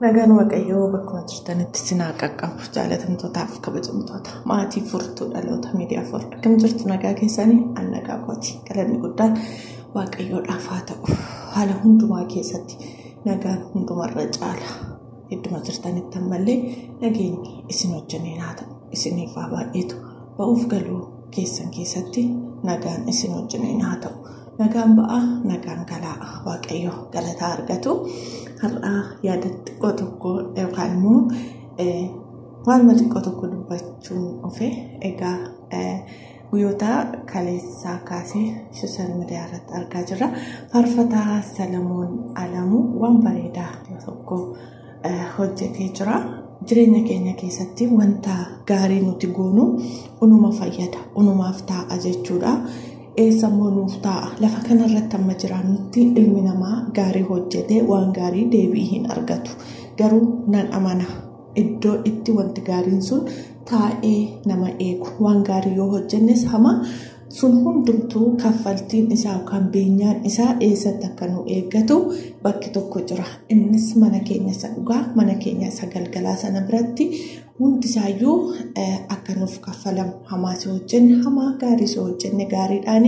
Nagaan Waaqayyoo bakkuma jirtanitti isin haa qaqqabu. Jaalatamtootaaf kabajamtoota maatii furtuu dhaloota miidiyaa fur akkam jirtu nagaa keessanii an nagaa kooti. Galanni guddaan Waaqayyoodhaaf haa ta'u. Haala hundumaa keessatti nagaan hundumarra caala. Idduma jirtanitti ammallee nageenyi isin wajjiniin haa ta'u. Isiniif haa baay'eetu. Ba'uuf galuu keessan keessatti nagaan isin wajjiniin haa ta'u. Nagaan ba'aa, nagaan galaa. Waaqayyo galataa argatu. Har'aa yaada xiqqoo tokko yookaan immoo waanuma xiqqoo tokko dubbachuun dhufe. Egaa guyyoota kaleessaa kaasee sooshaal miidiyaa irratti argaa jirra. Faarfataa Salamoon Alamuu waan bareedaa tokko hojjetee jira. Jireenya keenya keessatti wanta gaarii nuti goonu unuma fayyada, unumaaf taa'a jechuudha. Eessa immoo nuuf taa'a? Lafa kanarratti amma jiraannutti ilmi namaa gaarii hojjetee waan gaarii deebii hin argatu. Garuu nan amana iddoo itti wanti gaariin sun taa'ee nama eegu. Waan gaarii yoo hojjennes hamaa sun hundumtuu kaffaltiin isaa yookaan beenyaan isaa eessatti akka nu eeggatu bakki tokko jira. Innis mana keenya isa dhugaa, mana keenya isa galgalaa sana biratti hundisaayyuu akka nuuf kaffalamu. Hamaa si hojjenne hamaa, gaarii si hojjenne gaariidhaan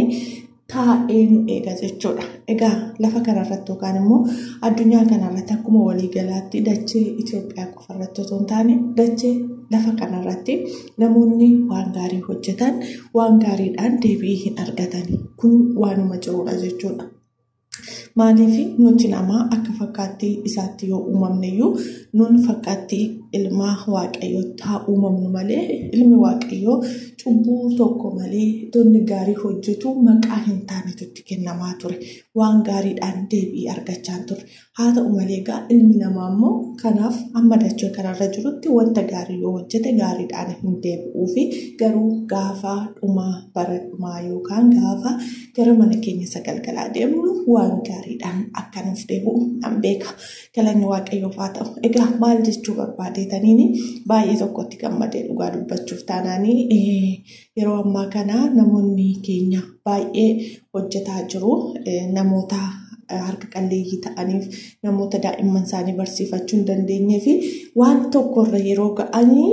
taa'ee nu eega jechuudha. Egaa lafa kanarratti yookaan immoo addunyaa kanarratti akkuma waliigalaatti dachee Itoophiyaa qofarratti otoo hin taane dachee lafa kanarratti namoonni waan gaarii hojjetan waan gaariidhaan deebii hin argatan. Kun waanuma jirudha jechuudha. Maaliif nuti namaa akka fakkaattii isaatti yoo uumamne iyyuu nun fakkaattii ilma Waaqayyootti haa uumamnu malee ilmi Waaqayyoo cubbuu tokko malee tonni gaarii hojjetu maqaa hin taanetu itti kennamaa ture. Waan gaariidhaan deebii argachaa ture. Haa ta'u malee egaa ilmi namaa immoo kanaaf amma dachee kanarra jirutti wanta gaarii yoo hojjete gaariidhaan hin deebi'uu fi garuu gaafa dhumaa bara dhumaa yookaan gaafa gara mana keenya isa galgalaa deemnu waan gaariidhaan akka nuuf deebi'u nan beeka. Galanni Waaqayyoof haa ta'u. Egaa maal jechuu barbaadeetaniini baay'ee tokkotti gammadee dhugaa dubbachuuf taanaanii yeroo ammaa kana namoonni keenya baay'ee hojjetaa jiru. Namoota harka qalleeyyii ta'aniif namoota daa'imman isaanii barsiifachuu hin dandeenyee fi waan tokkorra yeroo ga'anii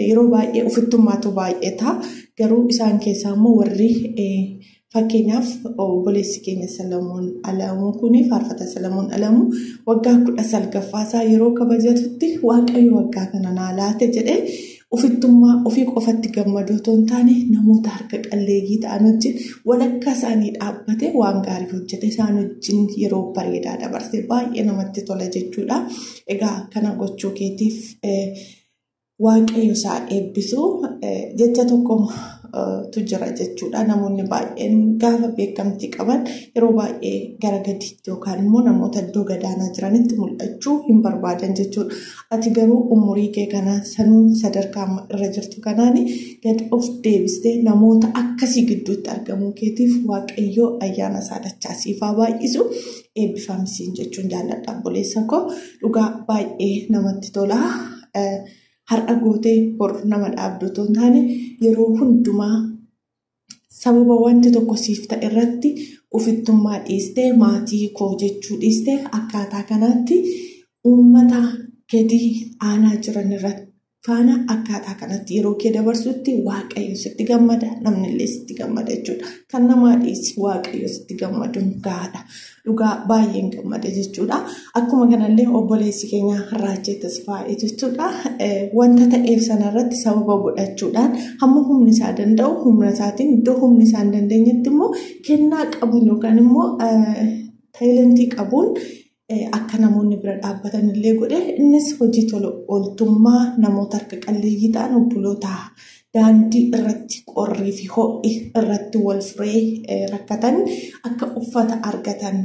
yeroo baay'ee ofittummaatu baay'ata. Garuu isaan keessaa immoo warri fakkeenyaaf obboleessi keenya Salamoon Alamuu kuni faarfata Salamoon Alamuu waggaa 19 isaa yeroo kabajatutti Waaqayyo waggaa kana naa laate jedhee ofittummaa ofii qofatti gammadoo otoo hin taane namoota harka qalleeyyii ta'an wajjin walakkaa isaanii dhaabbatee waan gaarii hojjete isaan wajjin yeroo bareedaa dabarse baay'ee namatti tola jechuudha. Egaa kana gochuu keetiif Waaqayyo isaa eebbisu jecha tokko tu jira jechuudha. Namoonni baay'een gaafa beekamtii qaban yeroo baay'ee gara gadiitti yookaan immoo namoota iddoo gadaanaa jiranitti mul'achuu hin barbaadan jechuudha. Ati garuu umurii kee kanaan sanuu sadarkaa irra jirtu kanaan gad of deebistee namoota akkasii gidduutti argamuu keetiif Waaqayyoo ayyaana isaa dachaa siif haa baay'isu. Eebbifamisiin jechuun jaalladha obboleessa koo. Dhugaa baay'ee namatti tola. Har'a gootee bor nama dhaabdu otoo hin taane yeroo hundumaa sababa wanti tokko siif ta'e irratti ofittummaa dhiistee maatii koo jechuu dhiistee akkaataa kanaatti uummata gadi aanaa jiran irratti faana akkaataa kanatti yeroo kee dabarsutti Waaqayyo sitti gammada, namni illee sitti gammada jechuudha. Kan namaa dhiisi Waaqayyo sitti gammaduun gahaadha. Dhugaa baay'een gammada jechuudha. Akkuma kanallee obboleessi keenya Raachee Tasfaa'ee jechuudha. Wanta ta'eef sanarratti sababa godhachuudhaan hamma humni isaa danda'u humna isaatiin iddoo humni isaa hin dandeenyetti immoo kennaa qabuun yookaan immoo taayilentii qabuun akka namoonni bira dhaabbatan illee godhe. Innis hojii tola ooltummaa namoota harka qalleeyyii ta'an obboloota daandii irratti qorrii fi ho'i irratti wal furee rakkatan akka uffata argatan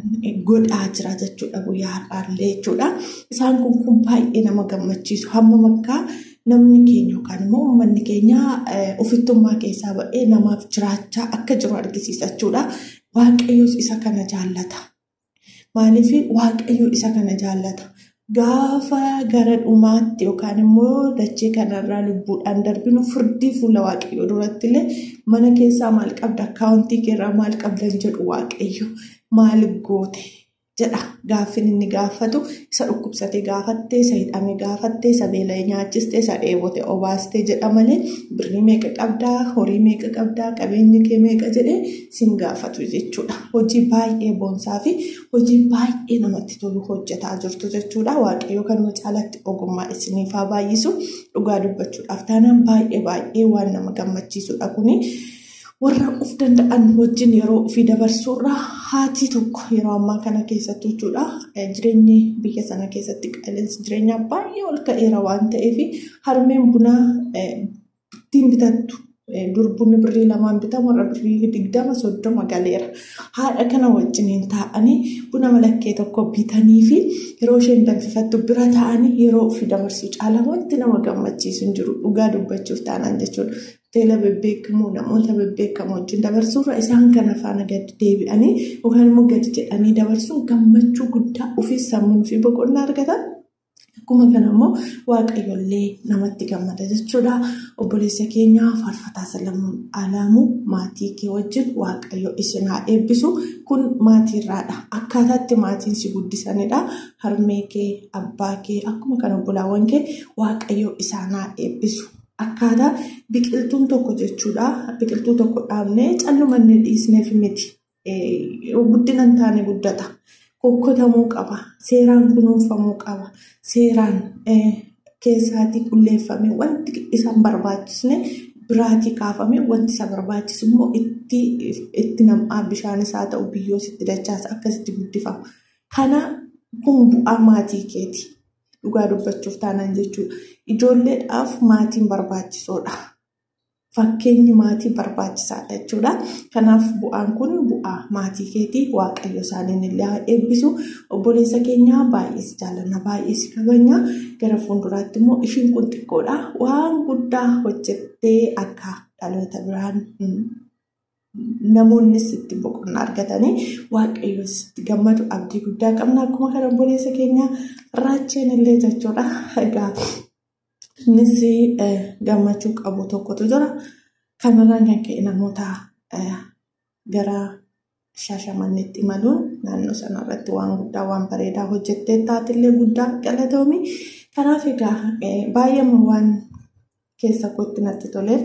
godhaa jira jechuudha guyyaa har'aallee jechuudha. Isaan kun baay'ee nama gammachiisu. Hamma makkaa namni keenya yookaan immoo uummanni keenya ofittummaa keessaa ba'ee namaaf jiraachaa akka jiru argisiisa jechuudha. Waaqayyos isa kana jaallata. Maaliif Waaqayyo isa kana jaallata? Gaafa gara dhumaatti yookaan immoo dachee kanarraa lubbuudhaan darbinu firdii fuula Waaqayyoo duratti illee mana keessaa maal qabda? Akkaawuntii keerraa maal qabda jedhu Waaqayyo maal goote? Jedha gaaffin inni gaafatu isa dhukkubsate gaafattee, isa hidhame gaafattee, isa beela'e nyaachistee, isa dheebote obaastee jedha malee birrii meeqa qabdaa, horii meeqa qabdaa, qabeenyi kee meeqa jedhee sin gaafatu jechuudha. Hojii baay'ee boonsaa fi hojii baay'ee namatti tolu hojjetaa jirtu jechuudha. Waaqayyo kanuma caalatti ogummaa isiniif haa baay'isu. Dhugaa dubbachuudhaaf taanaan baay'ee baay'ee waan nama gammachiisudha kuni. Warra of danda'an wajjin yeroo ofii dabarsuurraa haati tokko yeroo ammaa kana keessatti jechuudha. Jireenyi biyya sana keessatti qaala'insi jireenyaa baay'ee ol ka'eera waan ta'eef harmeen bunaa ittiin bitattu dur bunni birrii 2 bitamu warra birrii 20 30 galeera. Haadha kana wajjiniin taa'anii buna malakkee tokko bitanii fi yeroo isheen danfifattu bira taa'anii yeroo ofii dabarsuu caala wanti nama gammachiisu hin jiru dhugaa dubbachuuf taanaan jechuudha. Hoteela bebbeekamoo namoota bebbeekamoo wajjin dabarsuurra isaan kana faana gadi deebi'anii yookaan immoo gadi jedhanii dabarsuun gammachuu guddaa ofiis sammuun fi boqonnaa argatan. Akkuma kana immoo Waaqayyoollee namatti gammada jechuudha. Obboleessa keenya Faarfataa Salamuun Alamuu maatii kee wajjin Waaqayyo isin haa eebbisu. Kun maatiirraadha. Akkaataatti maatiin si guddisanidha. Harmee kee, abbaa kee, akkuma kana obbolaawwan kee Waaqayyo isaan haa eebbisu. Akkaataa biqiltuun tokko jechuudha. Biqiltuu tokko dhaabnee callumannee dhiisneef miti. Guddina hin taane guddata. Kokkotamuu qaba. Seeraan kunuunfamuu qaba. Seeraan keessaatii qulleeffamee wanti isa hin barbaachisne biraatii kaafamee wanti isa barbaachisu immoo itti nam'aa bishaan isaa ta'u biyyoos itti dachaasa akkasitti guddifama. Kana kun bu'aa maatii keeti. Dhugaa dubbachuuf taanaan jechuudha. Ijoolleedhaaf maatiin barbaachisoodha. Fakkeenyi maatii barbaachisaadha jechuudha. Kanaaf bu'aan kun bu'aa maatii keetii. Waaqayyo isaaniin illee haa eebbisu. Obboleessa keenya baay'ee si jaallanna, baay'ee si kabajna. Gara fuulduraatti immoo ishiin kun xiqqoodha. Waan guddaa hojjettee akka dhaloota biraan namoonni sitti boqonnaa argatanii Waaqayyo sitti gammadu abdii guddaa qabna. Akkuma kana obboleessa keenya Raacheen illee jechuudha. Egaa innis gammachuu qabu tokkotu jira. Kanarraan kan ka'e namoota gara Shaashamanneetti imaluun naannoo sanarratti waan guddaa waan bareedaa hojjettee taatillee guddaa galatoomi. Kanaaf egaa baay'ee waan keessa kootti natti toleef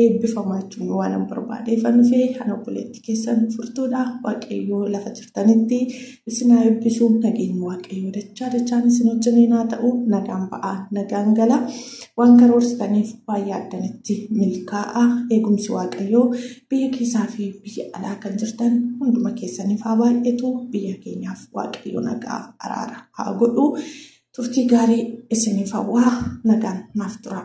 eebbifamaa jechuun waan hin barbaadeef dhufee kan obboleetti keessan furtuudha. Waaqayyoo lafa jirtanitti isin haa eebbisu. Nageenyi Waaqayyoo dachaa dachaan isin wajjiniin haa ta'u. Nagaan ba'aa, nagaan gala. Waan karoorsitaniif waan yaaddanitti milkaa'a. Eegumsi Waaqayyoo biyya keessaa fi biyya alaa kan jirtan hunduma keessaniif haa baay'atu. Biyya keenyaaf Waaqayyo nagaa araara haa godhu. Turtii gaarii isiniif hawwaa. Nagaan naaf tura.